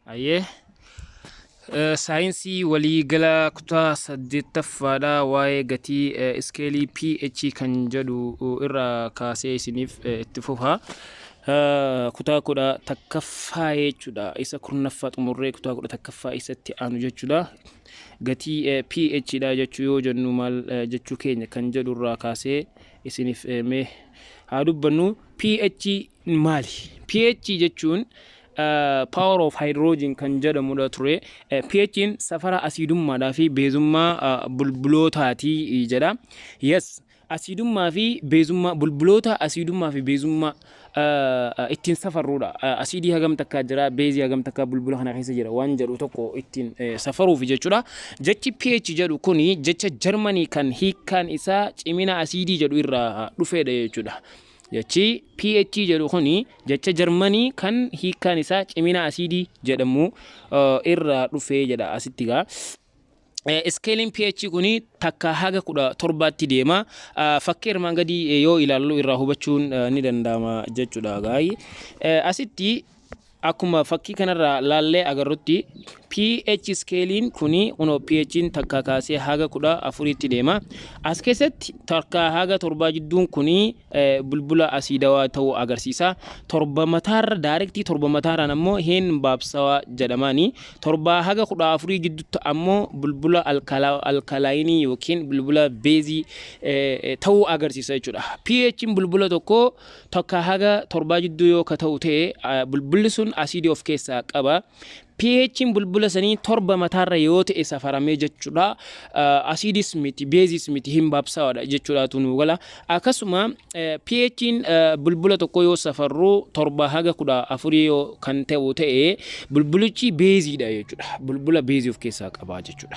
Ayyee. Saayinsii waliigalaa kutaa saddeettaffaadha, waa'ee gatii iskeelii pH kan jedhu irraa kaasee isiniif itti fufa. Kutaa 11ffaa jechuudha. Isa 10ffaa xumurree kutaa 11ffaa isatti aanu jechuudha. Gatii pH dha jechuu yoo jennu maal jechuu keenya kan jedhu irraa kaasee isiniif mee haa dubbannu. pH maali? pH jechuun power of hydrogen kan jedhamudha ture. pH'n safara asiidummaadhaa fi beezummaa bulbulootaati jedha. Yes, asiidummaa fi beezummaa bulbuloota, asiidummaa fi beezummaa ittiin safarruudha. Asiidii hagam takkaa jira, beezii hagam takkaa bulbula kana keessa jira waan jedhu tokko ittiin safaruuf jechuudha. Jechi pH jedhu kuni jecha Jarmanii kan hiikkaan isaa cimina asiidii jedhu irraa dhufedha jechuudha. Jechi pH jedhu kuni jecha Jarmanii kan hiikkaan isaa cimina asiidii jedhamu irraa dhufee jedha asitti gaa. Iskeeliin pH kuni 1 haga 17tti deema. Fakkii armaan gadii yoo ilaallu irraa hubachuun ni danda'ama jechuudha gaayii. Asitti akkuma fakkii kanarraa laallee agarrutti, pH iskeeliin kuni kunoo pH'n 1 kaasee haga 14tti deema. As keessatti 1 haga 7 jidduun kuni bulbula asiidawaa ta'uu agarsiisa. 7 mataarra, directii 7 mataarraan ammoo hin baabsawaa jedhamaani. 7 haga 14 jidduutti ammoo bulbula alkalaayinii yookiin bulbula beezii ta'uu agarsiisa jechuudha. pH'n bulbula tokko 1 haga 7 jidduu yoo ka ta'u ta'e, bulbulli sun asiidii of keessaa qaba. pH'n bulbula sanii 7 mataarra yoo ta'e safaramee jechuudha. Asiidis miti, beezis miti, hin baabsawaadha jechuudhaatu nu gala. Akkasuma pH'n bulbula tokko yoo safarru 7 haga 14 yoo kan ta'u ta'e, bulbulichi beeziidha jechuudha. Bulbula beezii of keessaa qaba jechuudha.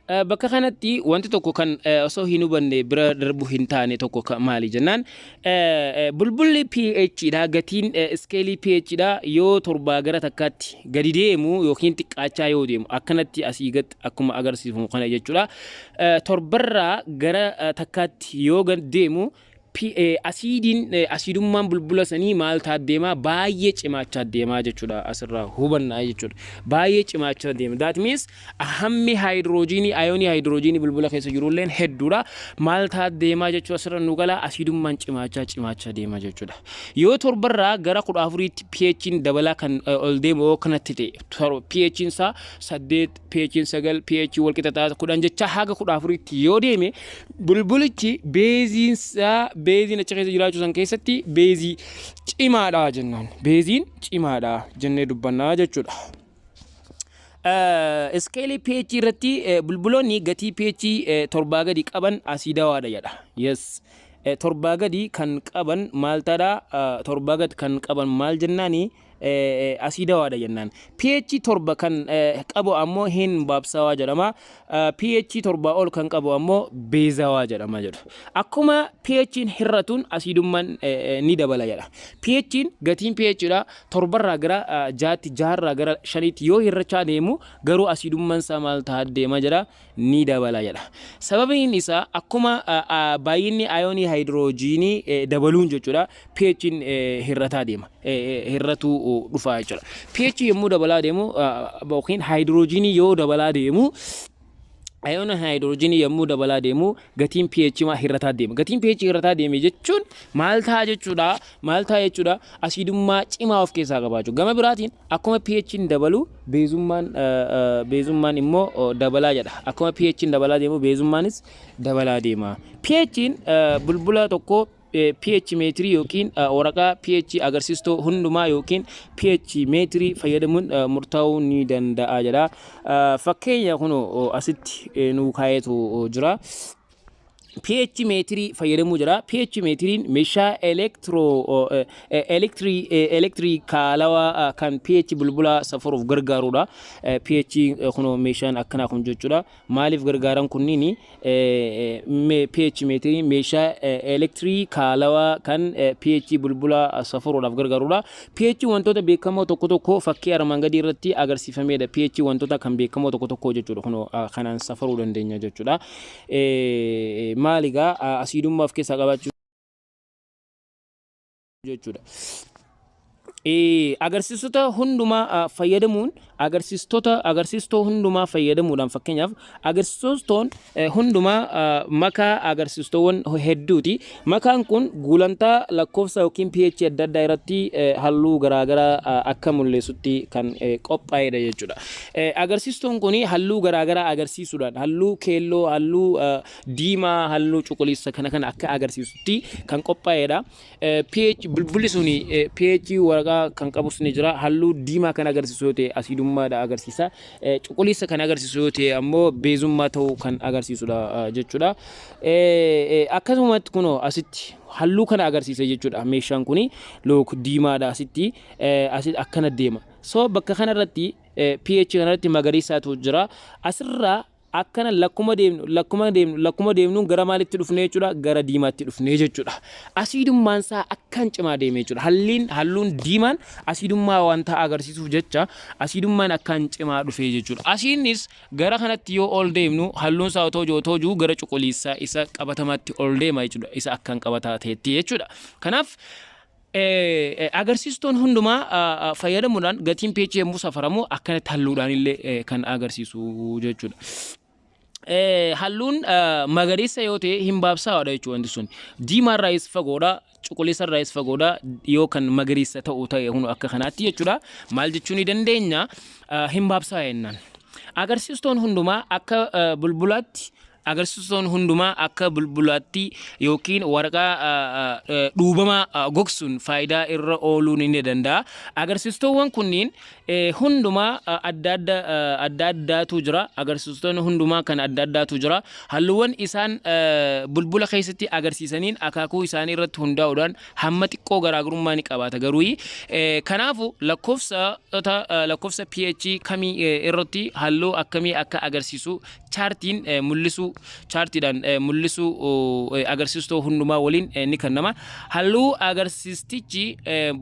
Bakka kanatti wanti tokko kan osoo hin hubanne bira darbu hin taane tokko maali jennaan, bulbulli pH dha, gatiin iskeelii pH dha yoo 7 gara 1tti gadi deemu yookiin xiqqaachaa yoo deemu, akkanatti asii gad akkuma agarsiifamu kana jechuudha. 7rraa gara 1tti yoo gad deemu, asiidiin, asiidummaan bulbula sanii maal ta'a deemaa? Baay'ee cimaachaa deemaa jechuudha. Asirraa hubannaa jechuudha. Baay'ee cimaachaa deema. That means hammi haayidroojiinii, ayoonii haayidroojiinii bulbula keessa jirulleen hedduudha. Maal ta'a deemaa jechuudha asirra nu gala? Asiidummaan cimaachaa cimaachaa deema jechuudha. Yoo 7rraa gara 14tti pH'n dabalaa kan ol deemu yoo kanatti ta'e, pH'n isaa 8, pH'n 9, pH wal qixa ta'a 10 jecha haga 14tti yoo deeme, bulbulichi beeziin isaa, beeziin achi keessa jiraachuu san keessatti beezii cimaadha jennaan. Beeziin cimaadha jennee dubbannaa jechuudha. Iskeelii pH irratti bulbuloonni gatii pH 7 gadi qaban asiidawaadha jedha. Yes. 7 gadi kan qaban maal taadha? 7 gadi kan qaban maal jennaani? Asiidawaadha jennaan. pH 7 kan qabu ammoo hin baabsawaa jedhama. pH 7 ol kan qabu ammoo beezawaa jedhama jedhu. Akkuma pH'n hir'atuun asiidummaan ni dabala jedha. pH'n, gatiin pH dha 7rraa gara 6tti, 6rraa gara 5tti yoo hir'achaa deemu garuu asiidummaan isaa maal ta'a deema jedha? Ni dabala jedha. Sababiin isaa akkuma baay'inni ayoonii haayidroojiinii dabaluun jechuudha pH'n hir'ataa deema. Hir'atuu dhufa jechuudha. pH yommuu dabalaa deemu yookiin haayidroojiinii yoo dabalaa deemu, ayoona haayidroojiinii yommuu dabalaa deemu, gatiin pH maa hir'ataa deema. Gatiin pH hir'ataa deeme jechuun maal ta'a jechuudha? Maal ta'a jechuudha? Asiidummaa cimaa of keessaa qabaachuu. Gama biraatiin akkuma pH'n dabalu beezummaan immoo dabalaa jedha. Akkuma pH'n dabalaa deemu beezummaanis dabalaa deema. pH'n bulbula tokko pH meetirii yookiin waraqaa pH agarsiistuu hundumaa yookiin pH meetirii fayyadamuun murtaa'uu ni danda'a jedha. Fakkeenya kun asitti nuu kaa'eetu jira. pH meetirii fayyadamuu jira. pH meetiriin meeshaa elektirikaalawaa kan pH bulbulaa safaruuf gargaarudha. pH kunoo meeshaan akkanaa kun jechuudha. Maaliif gargaaran kunniin? pH meetiriin meeshaa elektirikaalawaa kan pH bulbulaa safaruudhaaf gargaarudha. pH wantoota beekamoo tokko tokko fakkii armaan gadii irratti agarsiifamedha. pH wantoota kan beekamoo tokko tokko jechuudha. Kunoo kanaan safaruu dandeenya jechuudha. Maali egaa? Asiidummaa of keessaa qabaachuu jechuudha. Agarsiistota hundumaa fayyadamuun, agarsiistota agarsiistoo hundumaa fayyadamuudhaan, fakkeenyaaf agarsiistoon hundumaa makaa agarsiistoowwan hedduuti. Makaan kun gulantaa lakkoofsa yookiin pH adda addaa irratti halluu garaagaraa akka mul'isutti kan qophaa'edha jechuudha. Agarsiistoon kun halluu garaagaraa agarsiisuudhaan halluu keelloo, halluu diimaa, halluu cuquliisa kana akka agarsiisutti kan qophaa'edha. pH bulbulli suni pH waraqaa kan qabus ni jira. Halluu diimaa kan agarsiisu yoo ta'e asiidummaadha agarsiisa. Cuquliisa kan agarsiisu yoo ta'e ammoo beezummaa ta'uu kan agarsiisudha jechuudha. Akkasumatti kunoo asitti halluu kana agarsiisa jechuudha. Meeshaan kuni look diimaadha, asitti asitti akkana deema. So bakka kanarratti pH kanarratti magariisaatu jira. Asirraa akkana lakkuma deemnu, lakkuma deemnu, lakkuma deemnu gara maalitti dhufne jechuudha? Gara diimaatti dhufne jechuudha. Asiidummaan isaa akkaan cimaa deeme jechuudha. Halliin halluun diimaan asiidummaa wanta agarsiisuuf jecha asiidummaan akkaan cimaa dhufe jechuudha. Asiinis gara kanatti yoo ol deemnu halluun isaa otoo jiru otoo jiru gara cuquliisaa isa qabatamaatti ol deema jechuudha. Isa akkaan qabataa ta'etti jechuudha. Kanaaf agarsiistuun hundumaa fayyadamuudhaan gatiin pH yommuu safaramu akkanatti halluudhaan illee kan agarsiisu jechuudha. Halluun magariisa yoo ta'e hin baabsaadha jechuudha wanti sun. Diimaarraayis fagoodha, cuquliisarraayis fagoodha yoo kan magariisa ta'u ta'e kun akka kanaatti jechuudha. Maal jechuu ni dandeenya? Hin baabsaa jennaan. Agarsiistuun hundumaa akka bulbulaatti, agarsiistuun hundumaa akka bulbulaatti yookiin waraqaa dhuubamaa gogsuun faayidaa irra ooluu ni danda'a. Agarsiistuuwwan kunniin hundumaa adda adda adda addaatu jira. Agarsiistoonni hundumaa kan adda addaatu jira. Halluuwwan isaan bulbula keessatti agarsiisaniin akaakuu isaanii irratti hundaa'uudhaan hamma xiqqoo garaagarummaa ni qabaata garuu. Kanaafu lakkoofsa pH kamii irratti halluu akkamii akka agarsiisu chaartiin mul'isu, chaartiidhaan mul'isu agarsiistoo hundumaa waliin ni kennama. Halluu agarsiistichi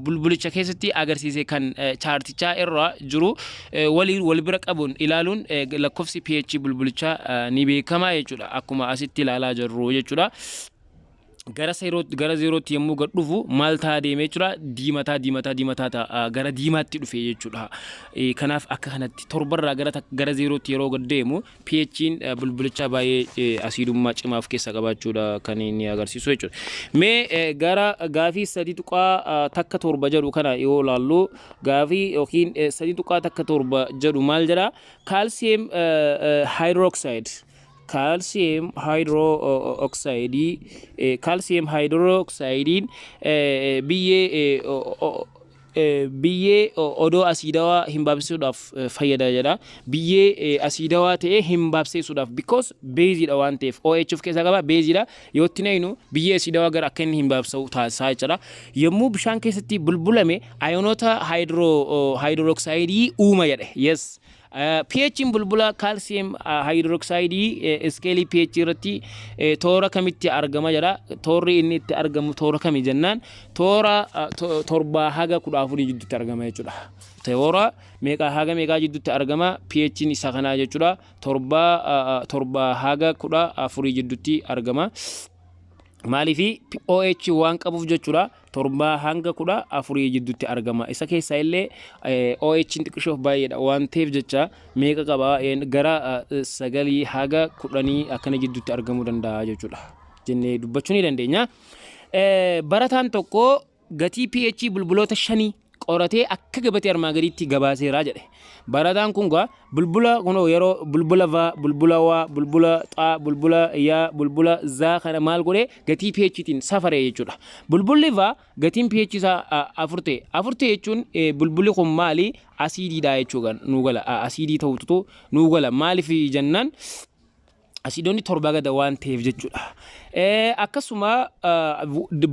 bulbulicha keessatti agarsiise kan chaartichaa irra jiru waliin wal bira qabuun ilaaluun lakkoofsi pH bulbulichaa ni beekama jechuudha. Akkuma asitti ilaalaa jirru jechuudha. Gara zeerootti yommuu gad dhufu maal ta'a deemee jechuudha? Diimataa, diimataa, diimataa ta'a, gara diimaatti dhufe jechuudha. Kanaaf akka kanatti 7rraa gara zeerootti yeroo gad deemu pH'n bulbulichaa baay'ee asiidummaa cimaa of keessaa qabaachuudha kan inni agarsiisu jechuudha. Mee gara gaafii 3.17 jedhu kana yoo ilaallu, gaafii yookiin 3.17 jedhu maal jedha? Calcium hydroxide, calcium hydroxide, calcium hydroxidein biyyee odoo asiidawaa hin baabsisuudhaaf fayyada jedha. Biyyee asiidawaa ta'e hin baabsisuudhaaf, because beeziidha waan ta'eef, OH of keessaa qaba, beeziidha. Yoo itti naqnu biyyee asiidawaa gara akka inni hin baabsa'u taasisaa jechuudha. Yommuu bishaan keessatti bulbulame ayoonota hydroxide uuma jedhe. Yes. pH'n bulbula calcium hydroxide iskeelii pH irratti toora kamitti argama jedha. Toorri inni itti argamu toora kami jennaan, toora 7 haga 14 jidduutti argama jechuudha. Toora meeqaa haga meeqaa jidduutti argama pH'n isa kanaa jechuudha? 7 haga 14 jidduutti argama. Maaliifi? OH waan qabuuf jechuudha. 7 hanga 14 jidduutti argama. Isa keessaa illee OH xiqqishoof baay'eedha waan ta'eef jecha meeqa qaba? Gara 9 haga 10 akkana jidduutti argamuu danda'a jechuudha. Jennee dubbachuu ni dandeenya. Barataan tokko gatii pH bulbuloota shanii qoratee akka gabatee armaan gadiitti gabaaseeraa jedhe. Barataan kun gaa bulbula kunoo yeroo bulbula va, bulbula waa, bulbula xaa, bulbula yaa, bulbula zaa kana maal godhee gatii pH'tiin safare jechuudha. Bulbulli va gatiin pH isaa 4 ta'e. 4 ta'e jechuun bulbulli kun maali? Asiidiidha jechuudha nuu gala. Asiidii ta'utu nuu gala. Maaliif jennaan, asiidonni 7 gada waan ta'eef jechuudha. Akkasuma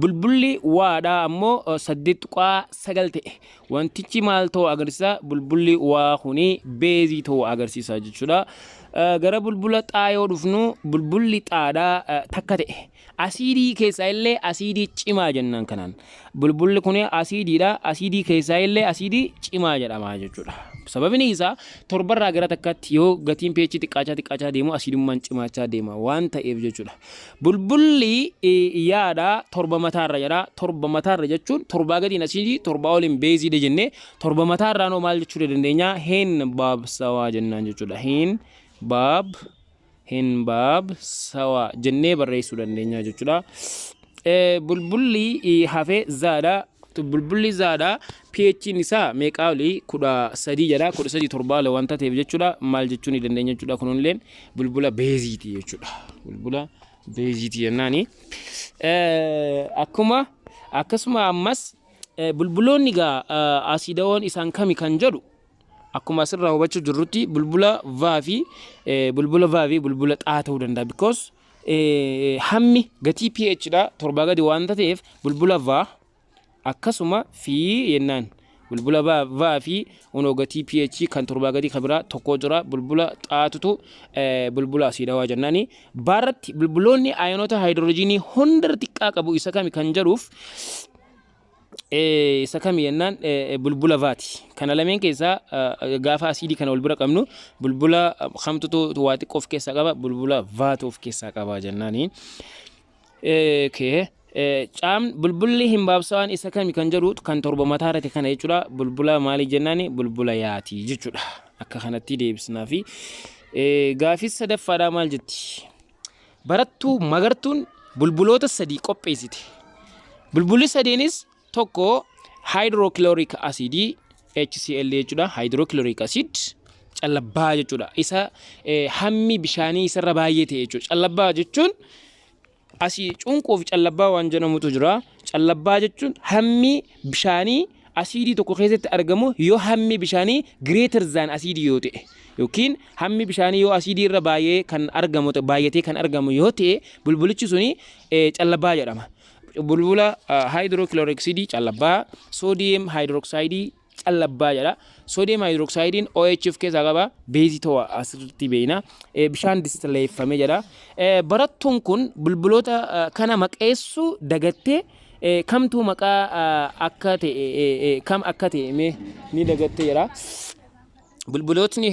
bulbulli waadhaa ammoo 8.9 ta'e. Wantichi maal ta'uu agarsiisa? Bulbulli waa kuni beezii ta'uu agarsiisa jechuudha. Gara bulbula xaa yoo dhufnu, bulbulli xaadhaa 1 ta'e. Asiidii keessaa illee asiidii cimaa jennaan kanaan. Bulbulli kun asiidiidha. Asiidii keessaa illee asiidii cimaa jedhama jechuudha. Sababni isaa 7rraa gara 1tti yoo gatiin pH xiqqaachaa xiqqaachaa deemu, asiidummaan cimaachaa deema waan ta'eef jechuudha. Bulbulli yaada 7 mataarra jedha. 7 mataarra jechuun 7 gadiin asiidii, 7 oliin beeziidha jennee, 7 mataarraa noo maal jechuu dandeenya? Hin baabsawaa jennaan jechuudha. Hin baabsawaa jennee barreessuu dandeenya jechuudha. Bulbulli hafee zaadha. Bulbulli zaadha, pH'n isaa meeqaa olii? 13 jedha. 13 7 ol wanta ta'eef jechuudha. Maal jechuu ni dandeenya jechuudha? Kunilleen bulbula beeziiti jechuudha. Bulbula beeziiti jennaani. Akkuma akkasuma ammas bulbuloonni gaa asiidawoon isaan kami kan jedhu, akkuma asirraa hubachuu jirrutti bulbula vaa fi bulbula vaa fi bulbula xaa ta'uu danda'a, because hammi gatii pH dha 7 gadi waanta ta'eef, bulbula vaa akkasuma fi jennaan. Bulbula vaa fi unoo gatii pH kan 7 gadi kan biraa tokko jira, bulbula xaatutu bulbula asiidawaa jennaani. Baarratti bulbuloonni ayoonota haayidroojinii hunda xiqqaa qabu isa kami kan jedhuuf, isa kami jennaan, bulbula vaati. Kana lameen keessaa gaafa asiidii kana wal bira qabnu bulbula kamtutu waa xiqqoo of keessaa qaba? Bulbula vaatu of keessaa qaba jennaani. Caam bulbulli hin baabsawaan isa kami kan jedhu, kan 7 mataa irratti kana jechuudha. Bulbula maalii jennaani? Bulbula yaatii jechuudha. Akka kanatti deebisnaa fi gaafii sadaffaadhaa maal jetti? Barattuu Magartuun bulbuloota sadii qopheessite. Bulbulli sadeenis tokko hydrochloric acidii, HCl jechuudha. Hydrochloric acid callabbaa jechuudha. Isa hammi bishaanii isarra baay'ee ta'e jechuudha. Callabbaa jechuun asii cunqoo fi callabbaa waan jedhamutu jira. Callabbaa jechuun hammi bishaanii asiidii tokko keessatti argamu yoo hammi bishaanii greater than asiidii yoo ta'e, yookiin hammi bishaanii yoo asiidii irra baay'ee kan argamu, baay'atee kan argamu yoo ta'e, bulbulichi suni callabbaa jedhama. Bulbula hydrochloric acidii callabbaa, sodium hydroxide callabbaa jedha. Sodium hydroxidein OH of keessaa qaba. Beezii ta'uu asirratti beekna. Bishaan distileeffame jedha. Barattuun kun bulbuloota kana maqeessuu dagattee, kamtuu maqaa akka ta'e, kam akka ta'e mee ni dagattee jedha. Bulbulootni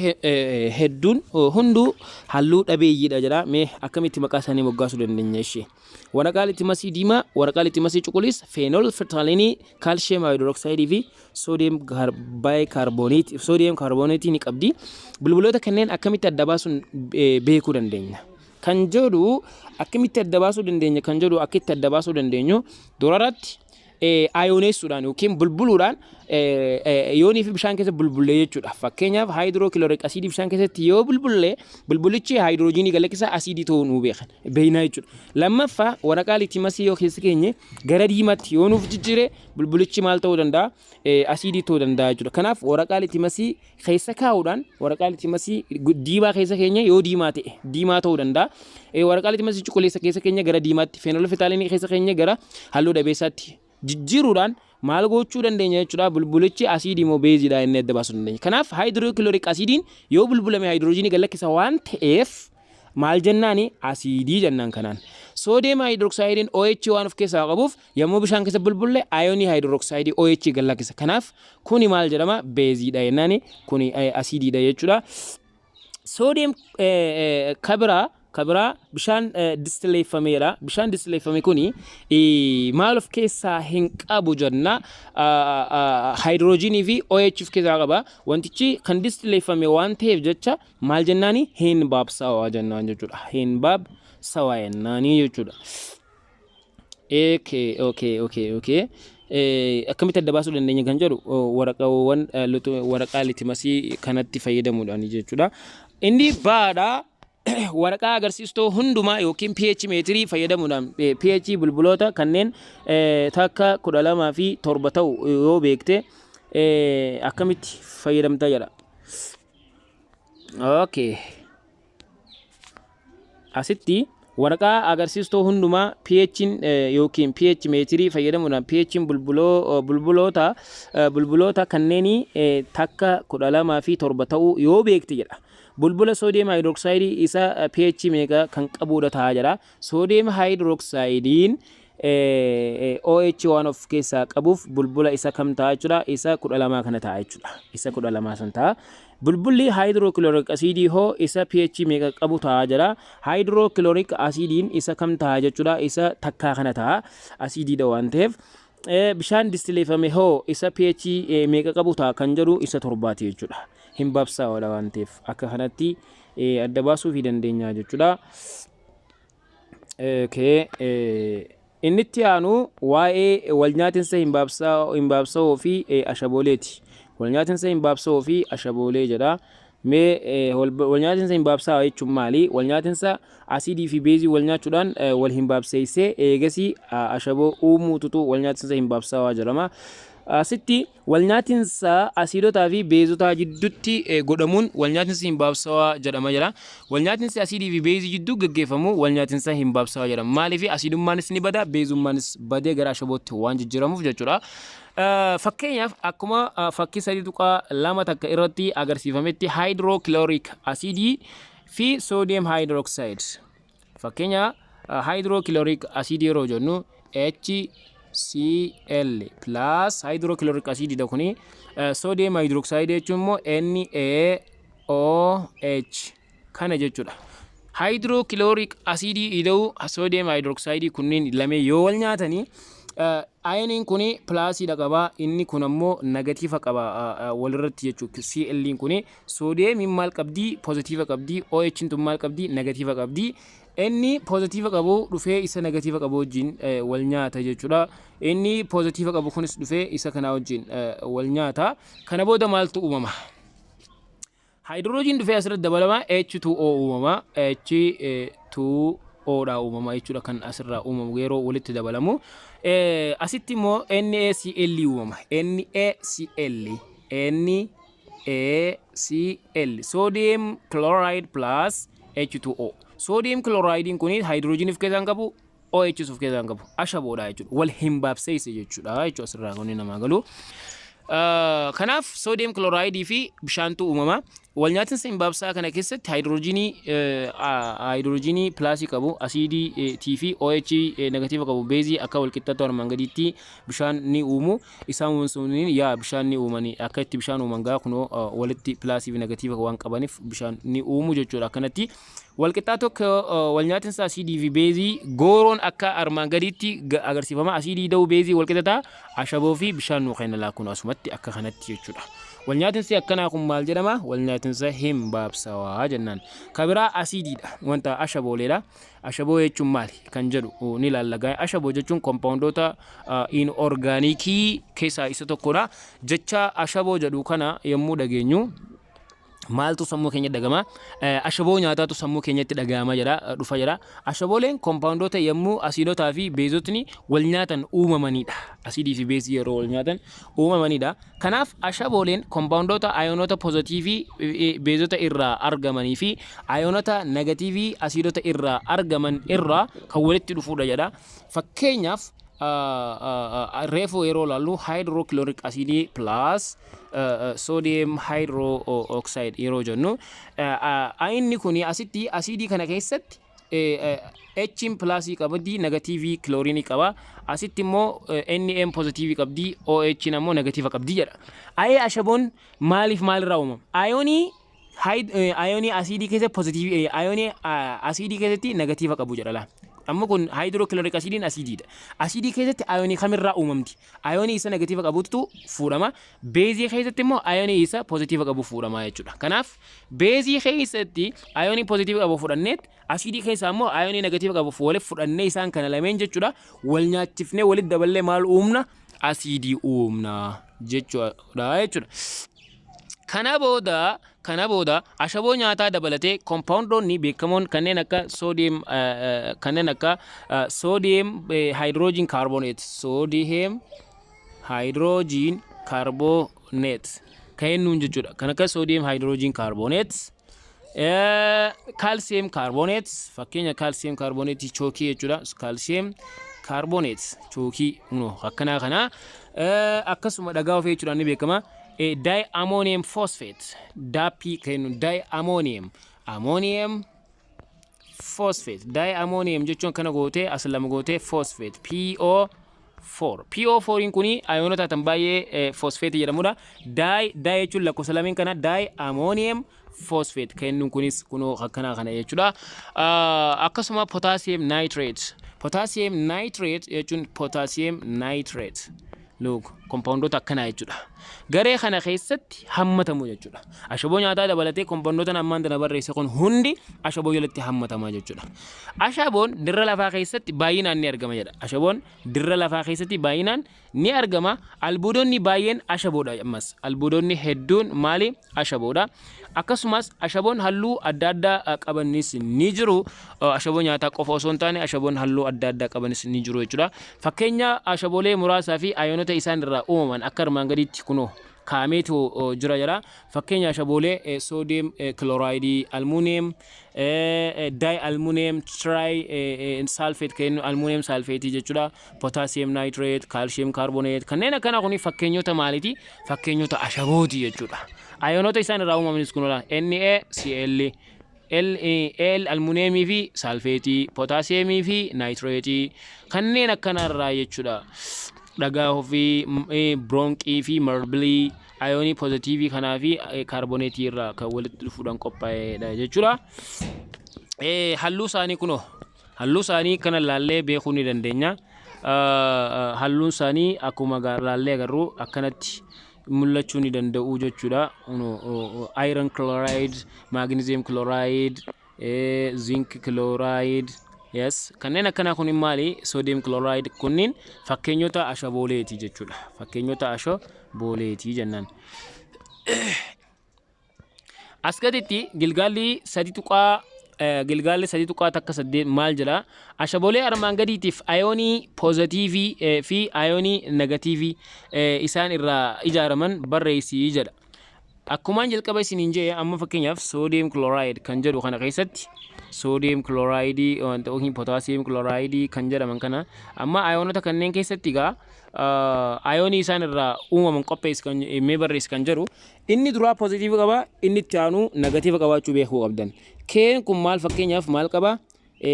hedduun hunduu halluu dhabeeyyiidha jedha. Mee akkamitti maqaa isaanii moggaasuu dandeenya ishee? Waraqaa litmasii diimaa, waraqaa litmasii cuquliisa, phenolphthalein, calcium hydroxide fi sodium bicarbonate, sodium carbonate ni qabdi. Bulbuloota kanneen akkamitti adda baasuun beekuu dandeenya? Kan jedhu, akkamitti adda baasuu dandeenya kan jedhu, akkitti adda baasuu dandeenyu durarratti ayooneessuudhaan yookiin bulbuluudhaan, yoonii fi bishaan keessa bulbullee jechuudha. Fakkeenyaaf hydrochloric asiidii bishaan keessatti yoo bulbullee, bulbulichi haayidroojiinii galakkisa, asiidii ta'uu nuu beekan beeknaa jechuudha. Lammaffaa, waraqaa litmasii yoo keessa keenye gara diimaatti yoo nuuf jijjiire, bulbulichi maal ta'uu danda'a? Asiidii ta'uu danda'a jechuudha. Kanaaf waraqaa litmasii keessa kaa'uudhaan, waraqaa litmasii diimaa keessa keenya yoo diimaa ta'e diimaa ta'uu danda'a. Waraqaa litmasii cuquliisa keessa keenya gara diimaatti, phenolphthalein keessa keenya gara halluu dhabeessaatti jijjiiruudhaan maal gochuu dandeenya jechuudha? Bulbulichi asiidii moo beeziidha inni adda baasuu dandeenya. Kanaaf hydrochloric asiidiin yoo bulbulame haayidroojiinii galakkisa waan ta'eef maal jennaani? Asiidii jennaan kanaan. Sodium hydroxidein OH waan of keessaa qabuuf, yommuu bishaan keessa bulbulle ayoonii hydroxide OH galakkisa. Kanaaf kuni maal jedhama? Beeziidha jennaani, kuni asiidiidha jechuudha. Sodium kabiraa bishaan distileeffameedha. Bishaan distileeffame kuni maal of keessaa hin qabu jenna? Haayidroojinii fi OH of keessaa qaba. Wantichi kan distileeffame waan ta'eef jecha maal jennaani? Hin baabsawaa jennaan jechuudha. Hin baabsawaa jennaanii jechuudha. Okay. Akkamitti adda baasuu dandeenya kan jedhu, waraqaawwan waraqaa litmasii kanatti fayyadamuudhaan jechuudha. Inni baadhaa waraqaa agarsiistuu hundumaa yookiin pH meetirii fayyadamuudhaan pH bulbuloota kanneen takka, 12 fi 7 ta'u yoo beekte akkamitti fayyadamta jedha. Okay. Asitti waraqaa agarsiistuu hundumaa pH yookiin pH meetirii fayyadamuudhaan pH bulbuloota kanneenii takka, 12 fi 7 ta'uu yoo beekte jedha. Bulbula sodium hydroxide isa pH meeqa kan qabudha ta'a jedha. Sodium hydroxidein OH waan of keessaa qabuuf bulbula isa kam ta'a jechuudha? Isa 12 kana ta'a jechuudha. Isa 12 san ta'a. Bulbulli hydrochloric asiidii hoo isa pH meeqa qabu ta'a jedha. Hydrochloric asiidiin isa kam ta'a jechuudha? Isa 1 kana ta'a. Asiidiidha waan ta'eef. Bishaan distileeffame hoo isa pH meeqa qabu ta'a kan jedhu isa 7ti jechuudha. Hin babsaa'oodha waan ta'eef akka kanatti adda baasuu fi dandeenya jechuudha. Okay. Inni itti aanu waa'ee walnyaatinsa hin baabsa'oo fi ashabooleeti. Walnyaatinsa hin baabsa'oo fi ashaboolee jedha. Mee walnyaatinsa hin baabsa'aa jechuun maali? Walnyaatinsa asiidii fi beezii wal nyaachuudhaan wal hin baabseessee eegasii ashaboo uumuututu walnyaatinsa hin baabsa'aa jedhama. Asitti walnyaatinsa asiidotaa fi beezotaa jidduutti godhamuun walnyaatinsa hin baabsawaa jedhama jedha. Walnyaatinsi asiidii fi beezii jidduu gaggeeffamu walnyaatinsa hin baabsawaa jedhama. Maaliif? Asiidummaanis ni bada, beezummaanis badee gara ashabootti waan jijjiiramuuf jechuudha. Fakkeenyaaf akkuma fakkii 3.21 irratti agarsiifametti hydrochloric asiidii fi sodium hydroxide. Fakkeenya hydrochloric asiidii yeroo jennu HCl plus hydrochloric acid dha kuni, sodium hydroxide jechuun immoo NaOH kana jechuudha. Hydrochloric acid ida'uu sodium hydroxide kunniin lamee yoo wal nyaatanii, ayoniin kuni plusiidha qaba, inni kun ammoo negative qaba walirratti jechuudha. Cl kuni sodiumiin maal qabdii? Positive qabdii. OH tun maal qabdii? Negative qabdii. Inni positive qabu dhufee isa negative qabu wajjin wal nyaata jechuudha. Inni positive qabu kunis dhufee isa kana wajjin wal nyaata. Kana booda maaltu uumama? Haayidroojiin dhufee asirratti dabalama, H2O uumama. H2O dha uumama jechuudha kan asirraa uumamu yeroo walitti dabalamu. Asitti immoo NaCl uumama. NaCl, NaCl, sodium chloride plus H2O. Sodium chloride kun haayidroojinii of keessaa hin qabu, OH of keessaa hin qabu. Ashaboodha jechuudha. Wal hin baabseesse jechuudha asirraa kun namaa galu. Kanaaf sodium chloride fi bishaantu uumama. Wal nyaatinsa hin baabsaa kana keessatti haayidroojinii plusii qabu asiidii T fi OH negative qabu beezii akka wal qixxaatu armaan gaditti bishaan ni uumu. Isaan suniin yaa bishaan ni uumanii, akka itti bishaan uuman gaa kunoo walitti plusii fi negative waan qabaniif bishaan ni uumu jechuudha akkanatti. Wal qixxaatu akka wal nyaatinsa asiidii fi beezii gooroon akka armaan gaditti agarsiifama. Asiidii da'uu beezii wal qixxataa ashaboo fi bishaan nuu kenna laakuun asumatti akka kanatti jechuudha. Wal nyaatinsi akkanaa kun maal jedhama? Wal nyaatinsa hin baabsawaa jennaan. Kabiraa asiidiidha. Wanta ashabooleedha. Ashaboo jechuun maali kan jedhu ni ilaalla. Ashaboo jechuun kompaawundoota inorgaanikii keessaa isa tokkodha. Jecha ashaboo jedhu kana yommuu dhageenyu maaltu sammuu keenya dhagama? Ashaboo nyaataatu sammuu keenyatti dhagahama jedha, dhufa jedha. Ashabooleen kompaawundoota yommuu asiidotaa fi beezotni wal nyaatan uumamanidha. Asiidii fi beezii yeroo wal nyaatan uumamanidha. Kanaaf ashabooleen kompaawundoota ayoonota pozitiivii beezota irraa argamanii fi ayoonota negatiivii asiidota irraa argaman irraa kan walitti dhufudha jedha. Fakkeenyaaf reefu yeroo ilaallu hydrochloric acidii plus sodium hydroxide yeroo jennu, ayinni kun asitti asiidii kana keessatti H'n plusii qabdi, negatiivii kiloorinii qaba. Asitti immoo Na pozitiivii qabdi, OH ammoo negative qabdi jedha. Ayee, ashaboon maaliif maalirraa uumama? Ayoonii asiidii keessatti pozitiivii, ayoonii asiidii keessatti negative qabu jedha laa. Amma kun hydrochloric asiidiin asiidiidha. Asiidii keessatti ayoonii kamirraa uumamti? Ayoonii isa negative qabutu fuudhama. Beezii keessatti immoo ayoonii isa positive qabu fuudhama jechuudha. Kanaaf beezii keessatti ayoonii positive qabu fudhanneet, asiidii keessaa immoo ayoonii negative qabu walitti fudhannee, isaan kana lameen jechuudha wal nyaachifnee walitti daballee maal uumna? Asiidii uumna jechuudha jechuudha. Kana booda ashaboo nyaataa dabalatee kompaawundoonni beekamoon kanneen akka sodium hydrogen carbonate, sodium hydrogen carbonate kan jennuun jechuudha. Kan akka sodium hydrogen carbonate, calcium carbonate, fakkeenya calcium carbonate chookii jechuudha. Calcium carbonate chookii akkanaa kana, akkasuma dhagaa ofii jechuudhaan ni beekama. Di ammonium phosphate, DAP kennu, di ammonium phosphate. Diammonium jechuun kana gootee as lama gootee phosphate, PO4. PO4 kuni ayoonota tan baay'ee phosphate jedhamudha. Di, di jechuun lakkoofsa lameen kana, diammonium phosphate kennuun kunis kunoo akkanaa kana jechuudha. Akkasuma potassium nitrate. Potassium nitrate jechuun, potassium nitrate. Look, kompaawundoota akkanaa jechuudha. Garee kana keessatti hammatamu jechuudha. Ashaboo nyaataa dabalatee kompaawundoota ammaan tana barreesse kun hundi ashaboo jalatti hammatama jechuudha. Ashaboon dirra lafaa keessatti baay'inaan ni argama jedha. Ashaboon dirra lafaa keessatti baay'inaan ni argama. Albuudonni baay'een ashaboodha ammas. Albuudonni hedduun maali? Ashaboodha. Akkasumas ashaboon halluu adda addaa qabanis ni jiru. Ashaboo nyaataa qofa osoo hin taane ashaboon halluu adda addaa qabanis ni jiru jechuudha. Fakkeenya ashaboolee muraasaa fi ayoonota isaan irraa uumaman akka armaan gadiitti kunoo kaa'ameetu jira jedha. Fakkeenya ashaboolee sodium chloride, aluminium, dialuminium tri sulfate kennu, aluminium sulfate jechuudha. Potassium nitrate, calcium carbonate kanneen akkana kuni fakkeenyota maaliiti? Fakkeenyota ashabooti jechuudha. Ayoonota isaan irraa uumamanis kunuudha. NaCl, L, L aluminiumii fi saalfeetii, pootaasiyeemii fi naayitireetii kanneen akkanarraa jechuudha. Dhagaa fi biroonqii fi marbilii ayoonii poozitiivii kanaa fi kaarboneetii irraa kan walitti dhufuudhaan qophaa'edha jechuudha. Halluu isaanii kunoo, halluu isaanii kana laallee beekuu ni dandeenya. Halluun isaanii akkuma laallee agarru akkanatti mul'achuu ni danda'u jechuudha. Iron chloride, magnesium chloride, zinc chloride, yes, kanneen akkanaa kun maali? Sodium chloride kunniin fakkeenyota ashabooleeti jechuudha. Fakkeenyota ashabooleeti jennaan. As gaditti gilgaalli 3 tuqaa gilgaalli 3.18 maal jedha? Ashaboolee armaan gadiitiif ayoonii poozitiivii fi ayoonii negatiivii isaan irraa ijaaraman barreessii jedha. Akkumaan jalqaba isiniin jedhe, amma fakkeenyaaf sodium chloride kan jedhu kana keessatti, sodium chloride yookiin potassium chloride kan jedhaman kana, amma ayoonota kanneen keessatti egaa ayoonii isaan irraa uumaman qopheessi kan mee barreessi kan jedhu, inni duraa poozitiiva qaba, inni itti aanu negatiiva qabaachuu beekuu qabdan. Keen kun maal, fakkeenyaaf maal qaba?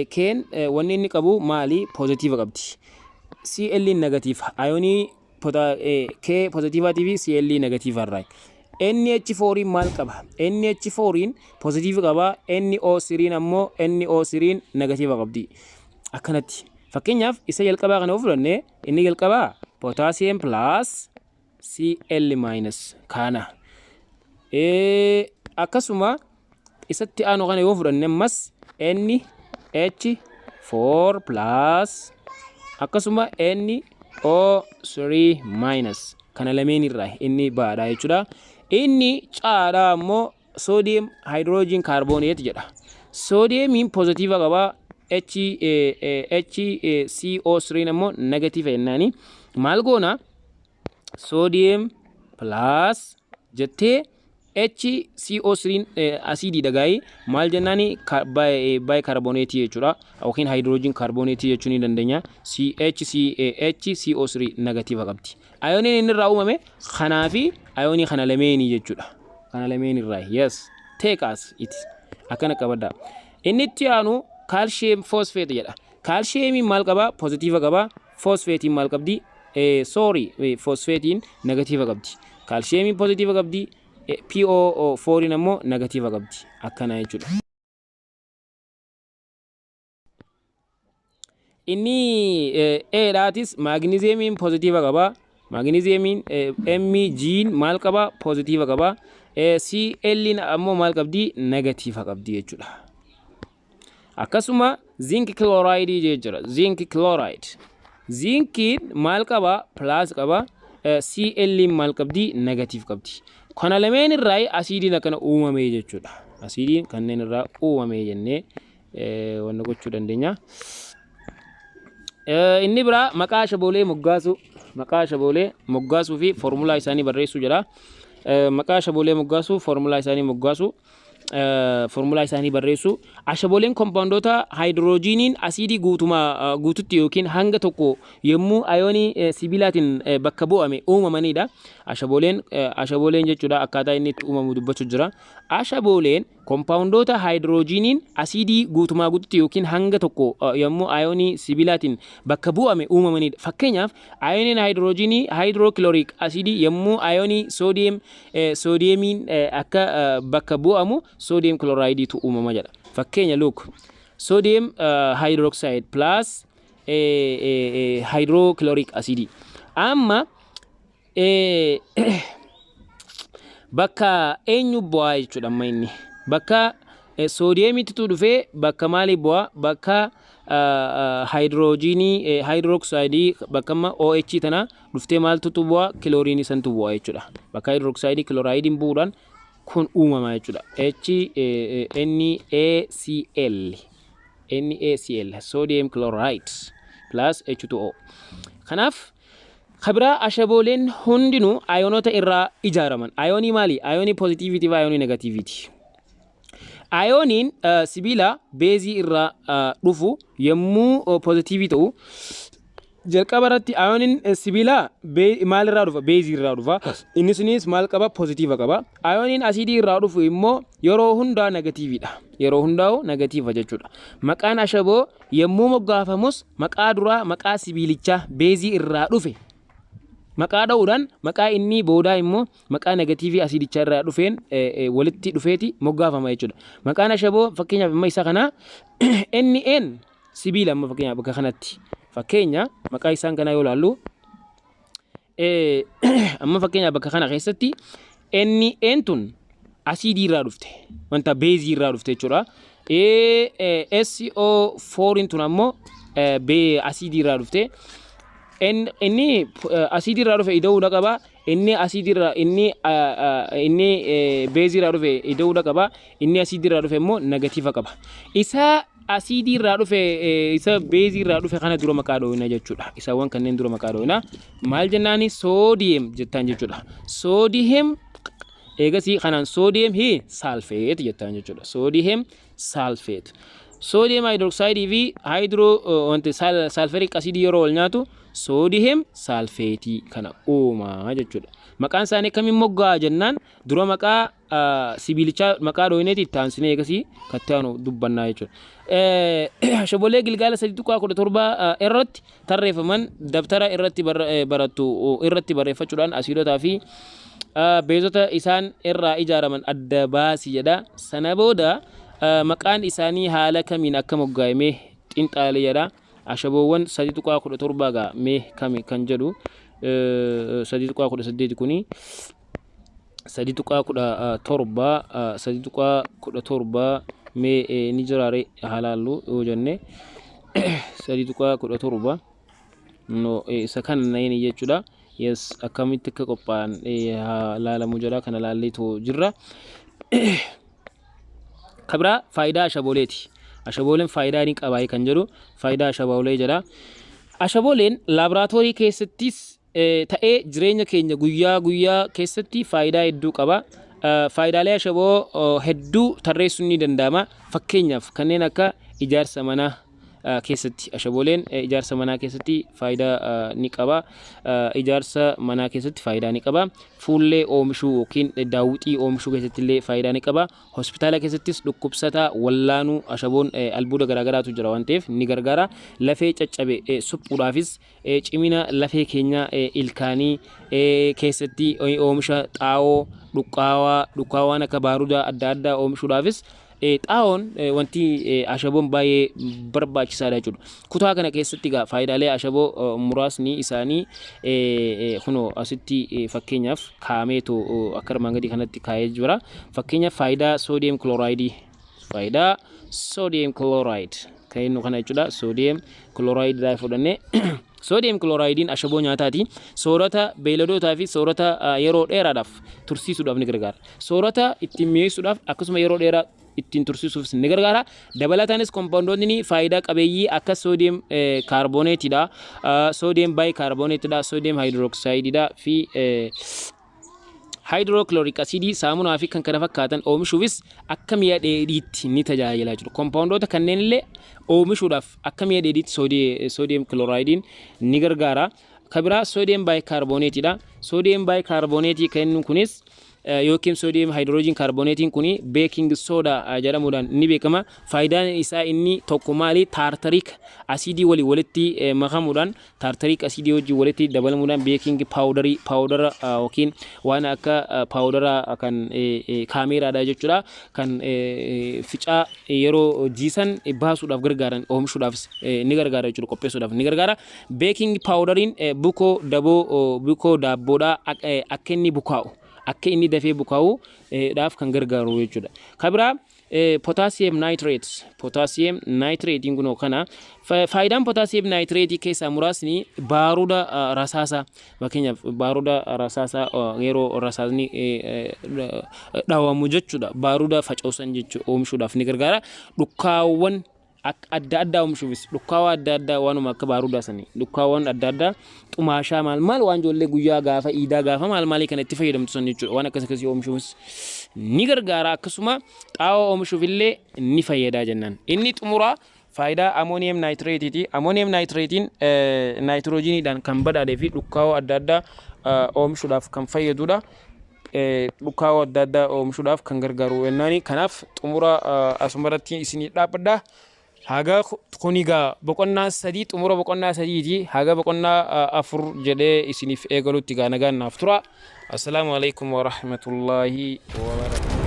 Keen wanni inni qabu maali? Poozitiiva qabdi. Cl negatiiva, ayoonii K poozitiivaatii fi Cl negatiiva irraa. NH4 maal qaba? NH4 poozitiiva qaba. NO3 ammoo, NO3 negatiiva qabdi. Akkanatti. Fakkeenyaaf isa jalqabaa kana fudhanne, inni jalqabaa potassium plus Cl minus kana. Akkasuma isatti aanu kana yoo fudhanne ammas NH4 plus akkasuma NO3 minus kana lameen irraa inni baadha jechuudha. Inni caadhaa ammoo sodium hydrogen carbonate jedha. Soodiyeemiin poozitiiva qaba. H HCO3 ammoo negatiiva jennaani. Maal goona? Sodium plus jettee HCO3 asiidiidha gaa'ii maal jennaani, bicarbonate jechuudha yookiin hydrogen carbonate jechuu ni dandeenya. HCO3 negatiiva qabdi. Ayooniin inni irraa uumame kanaa fi ayoonii kana lameenii jechuudha. Kana lameen irraa, yes, take as it akkana qabadha. Inni itti aanu calcium phosphate jedha. Kaalshiyeemiin maal qaba? Poozitiiva qaba. Foosfeetiin maal qabdi? Sorry, foosfeetiin negatiiva qabdi. Kaalshiyeemiin poozitiiva qabdi. PO4 ammoo negatiiva qabdi. Akkana jechuudha. Inni Eedhaatis maagniziyeemiin poozitiiva qaba. Maagniziyeemiin Mg maal qaba? Poozitiiva qaba. Cl ammoo maal qabdi? Negatiiva qabdi jechuudha. Akkasuma zinc chloride jira. Zinc chloride. Zinkiin maal qaba? Plus qaba. Cl maal qabdi? Negative qabdi. Kana lameen irraa asiidiin akkana uumame jechuudha. Asiidiin kanneen irraa uumame jennee wanna gochuu dandeenya. Inni biraa maqaa ashaboolee moggaasuu, maqaa ashaboolee moggaasuu fi foormulaa isaanii barreessuu jedha. Maqaa ashaboolee moggaasuu, foormulaa isaanii moggaasuu, foormulaa isaanii barreessuu. Ashabooleen kompaawundoota haayidroojiiniin asiidii guutumaa guututti yookiin hanga tokko yommuu ayoonii sibiilaatiin bakka bu'ame uumamanidha. Ashabooleen jechuudha akkaataa inni itti uumamu dubbachuu jira. Ashabooleen Kompaawundoota haayidroojiniin asiidii guutumaa guututti yookiin hanga tokko yommuu ayoonii sibiilaatiin bakka bu'ame uumamanidha. Fakkeenyaaf, ayooniin haayidroojinii hydrochloric asiidii yommuu ayoonii sodium soodiyeemiin akka bakka bu'amu sodium kiloraayidiitu uumama jedha. Fakkeenya, look, sodium hydroxide plus hydrochloric asiidii. Amma bakka eenyu bu'aa jechuudha? Amma inni bakka soodiyeemiitu dhufee bakka maalii bu'aa? Bakka haayidroojinii haayidrooksayidii, bakka amma OH tana dhuftee maaltutu bu'aa? Kilooriinii santu bu'aa jechuudha. Bakka haayidrooksayidii kiloraayidiin bu'uudhaan kun uumama jechuudha. H NaCl, NaCl, sodium chloride plus H2O. Kanaaf kabiraa ashabooleen hundinuu ayoonota irraa ijaaraman. Ayoonii maali? Ayoonii poozitiiviitii fi ayoonii negatiiviiti. Ayooniin sibiila beezii irraa dhufu yommuu poozitiivii ta'u, jalqaba irratti ayooniin sibiilaa maal irraa dhufa? Beezii irraa dhufa. Inni sunis maal qaba? Poozitiiva qaba. Ayooniin asiidii irraa dhufu immoo yeroo hundaa negatiiviidha. Yeroo hundaa'u negatiiva jechuudha. Maqaan ashaboo yommuu moggaafamus maqaa duraa maqaa sibiilichaa beezii irraa dhufe maqaa dha'uudhaan, maqaa inni boodaa immoo maqaa negatiivii asiidichaa irraa dhufeen walitti dhufeeti moggaafama jechuudha. Maqaan ashaboo, fakkeenyaaf, amma isa kana NN sibiila, amma fakkeenyaaf bakka kanatti fakkeenya maqaa isaan kanaa yoo ilaallu, amma fakkeenyaaf bakka kana keessatti NN tun asiidii irraa dhufte, wanta beezii irraa dhufte jechuudha. SO4 tun ammoo asiidii irraa dhufte. Inni asiidii irraa dhufe ida'uudha qaba. Inni asiidii irraa inni beezii irraa dhufe ida'uudha qaba. Inni asiidii irraa dhufe immoo negatiiva qaba. Isa asiidii irraa dhufe, isa beezii irraa dhufe kana dura maqaa dhooyina jechuudha. Isaawwan kanneen dura maqaa dhooyina. Maal jennaani? Sodium jettaan jechuudha. Sodium, eegasii kanaan sodium hi sulfate jettaan jechuudha. Sodium sulfate. Sodium hydroxide fi hydro wanti sulfuric asiidii yeroo wal nyaatu sodium sulfate kana uumaa jechuudha. Maqaan isaanii akkamiin moggaa jennaan, dura maqaa sibiilichaa maqaa dhooyineeti, itti aansinee eegasii katti aanu dubbannaa jechuudha. Ashaboolee gilgaala 3.17 irratti tarreeffaman dabtara irratti barattu irratti barreeffachuudhaan asiidotaa fi beezota isaan irraa ijaaraman adda baasi jedha. Sana booda maqaan isaanii haala kamiin akka moggaa'ame xinxaale jedha. Ashaboowwan 3.17 gaa mee kami kan jedhu, 3.18 kuni, 3.17, 3.17 mee ni jiraare haalaallu yoo jenne, 3.17, no, isa kana nayini jechuudha. Yes, akkamitti akka qophaa'an haa laalamu jedha, kana laalleetu jirra. Kabiraa faayidaa ashabooleeti. Ashabooleen faayidaa ni qabaa kan jedhu, faayidaa ashaboolee jedha. Ashabooleen laaboraatoorii keessattis ta'ee jireenya keenya guyyaa guyyaa keessatti faayidaa hedduu qaba. Faayidaalee ashaboo hedduu tarreessuun ni danda'ama. Fakkeenyaaf, kanneen akka ijaarsa manaa keessatti, ashabooleen ijaarsa manaa keessatti faayidaa ni qaba. Ijaarsa manaa keessatti faayidaa ni qaba. Fuullee oomishuu yookiin daawwitii oomishuu keessatti illee faayidaa ni qaba. Hospitaala keessattis dhukkubsataa wallaanuu ashaboon albuuda garaagaraatu jira waan ta'eef ni gargaara. Lafee caccabe suphuudhaafis, cimina lafee keenyaa ilkaanii keessatti, oomisha xaa'oo dhuqqaawaa, dhukkaawaan akka baarudaa adda addaa oomishuudhaafis xaa'oon wanti ashaboon baay'ee barbaachisaadha jechuudha. Kutaa kana keessatti egaa faayidaalee ashaboo muraasni isaanii kunoo asitti fakkeenyaaf kaa'ameetu akka armaan gadii kanatti kaa'ee jira. Fakkeenyaaf, faayidaa sodium kilooraayidii, faayidaa sodium chloride kan inni kana jechuudha. Sodium kilooraayidii fudhannee, sodium kilooraayidiin ashaboo nyaataati. Soorata beeyladootaa fi soorata yeroo dheeraadhaaf tursiisuudhaaf ni gargaara. Soorata ittiin mi'eessuudhaaf akkasuma yeroo dheeraa ittiin tursiisuufis ni gargaara. Dabalataanis kompaawundoonni faayidaa qabeeyyii akka sodium kaarbooneetidha, sodium baayikaarbooneetidha, sodium haayidrooksaayidiidha fi hydrochloric asiidii, saamunaa fi kan kana fakkaatan oomishuufis akka mi'a dheedhiitti ni tajaajila jechuudha. Kompaawundoota kanneen illee oomishuudhaaf akka mi'a dheedhiitti sodium kiloraayidiin ni gargaara. Kabiraa sodium baayikaarbooneetidha. Sodium baayikaarbooneetii kan inni kunis Yookiin sodium hydrogen carbonateiin kun baking soda jedhamuudhaan ni beekama. Faayidaan isaa inni tokko maali? Tartaric acidii walii walitti makamuudhaan, tartaric acidii wajjin walitti dabalamuudhaan baking powderii, powdera yookiin waan akka powdera kan kaameeraadha jechuudha. Kan ficaa yeroo jiisan baasuudhaaf gargaaran oomishuudhaafis ni gargaara jechuudha, qopheessuudhaaf ni gargaara. Baking powderiin bukoo daboo, bukoo daabboodhaa akka inni bukaa'u, akka inni dafee bukaa'u dhaaf kan gargaaru jechuudha. Kabiraa potassium nitrate. Potassium nitrateiin kunoo kana. Faayidaan potassium nitrateii keessaa muraasni baaruda rasaasaa, fakkeenyaaf baaruda rasaasaa yeroo rasaasni dhawamu jechuudha, baaruda facaasan jechuudha, oomishuudhaaf ni gargaara. Dhukkaawwan adda addaa oomishuufis, dhukkaawwan adda addaa, waanuma akka baarudaa sanii, dhukkaawwan adda addaa, xumaashaa, maal maal, waan ijoollee guyyaa gaafa iidaa, gaafa maal maalii kana itti fayyadamtu san jechuudha, waan akkas akkasii oomishuufis ni gargaara. Akkasuma xaa'oo oomishuuf illee ni fayyadaa jennaan. Inni xumuraa faayidaa ammonium nitrateiiti. Ammonium nitrateiin naayitiroojiiniidhaan kan badhaadhee fi dhukkaawoo adda addaa oomishuudhaaf kan fayyadudha. Dhukkaawoo adda addaa oomishuudhaaf kan gargaaru jennaani. Kanaaf xumura asumarratti isinii dhaabbadha. Haga kun egaa boqonnaa 3, xumura boqonnaa 3ti. Haga boqonnaa 4 jedhee isiniif eegalutti gaa nagaan naaf tura. Assalaamu alaikum warahmatullaahi wabarakatuh.